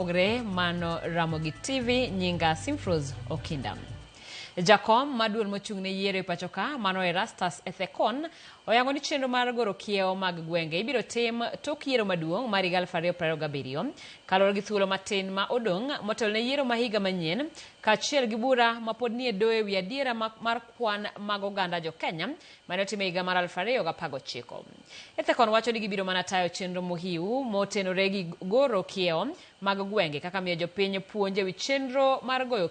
Ogre mano Ramogi TV nyinga Simfros Okinda. Jakom ma duol mochung' ne yiero e pacho ka mano Erastus Ethekon oyango ni chenro mar goro kiewo mag gwenge ibiro tim tok yiero maduong' mar higa 2027 kaluwore gi thuolo matin ma odong' motelo ne yiero ma higa manyien kaachiel gi bura ma pod nie doho ewi adiera mar kwan mag oganda jo Kenya mane otim e higa mar 2019. Ethekon wacho ni gibiro mana tayo chenro mohiu motenore gi goro kiewo mag gwenge kaka miyo jopiny puonj ewi chenro mar goro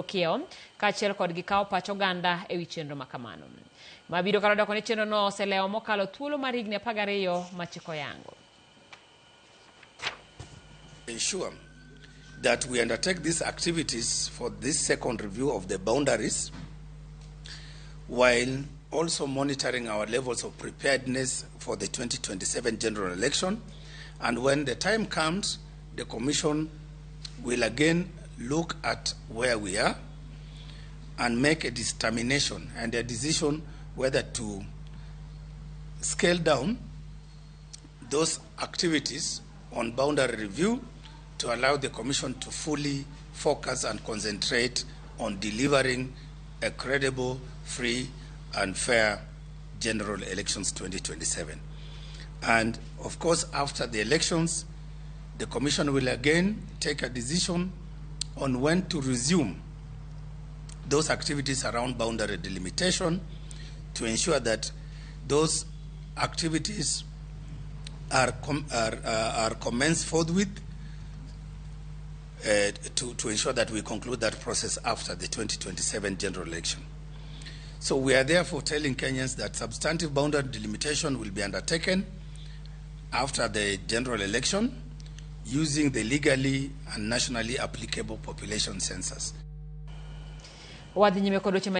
kiewo kaachiel kod gi kawo pach oganda ewi chenro ma kamano. Mabiro kar doko ni chenro no oselewo mokalo thuolo mar higni 12 ma chik oyango. Ensure that we undertake these activities for this second review of the boundaries while also monitoring our levels of preparedness for the 2027 general election. And when the time comes, the Commission will again look at where we are and make a determination and a decision whether to scale down those activities on boundary review to allow the Commission to fully focus and concentrate on delivering a credible, free, and fair general elections 2027. And of course, after the elections, the Commission will again take a decision on when to resume those activities around boundary delimitation to ensure that those activities are commenced forthwith to ensure that we conclude that process after the 2027 general election. So we are therefore telling Kenyans that substantive boundary delimitation will be undertaken after the general election using the legally and nationally applicable population census. Wadhi nyime kod weche.